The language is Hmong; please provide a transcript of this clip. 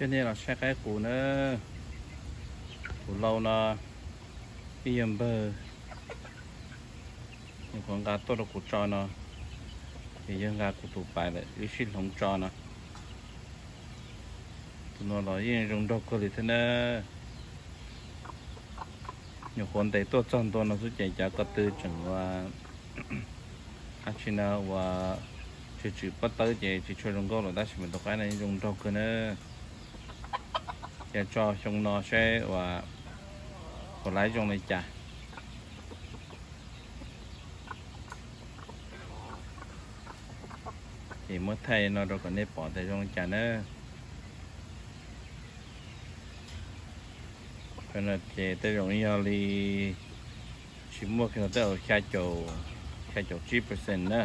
Coj nej los saib qaib qus na. Tus lau no ib yawg npawg nyuam qhuav nqa tuaj rau kuv tso no, ces yawg nqa kuv tus pais lawm wb sib hloov tso no. Tus no los yeej zoo nraug kawg li thiab na. Nyuam qhuav ntes tuaj txog ntua no xwb ces cov ko tw tseem ua, ab tsi na ua, tsw tswm pob tawb ces tsis tshua zoo nkauj lawm, tab sis mas tus qaib no yeej zoo nraug kawg na. Ces tso xyoo no saib ua puas laib zoo li cas. Ces muab thaij no rau kom nej pom tias zoo li cas na. Ces tej zaum yog li tsis muaj kiag los tej zaum xya caum tsib percent na.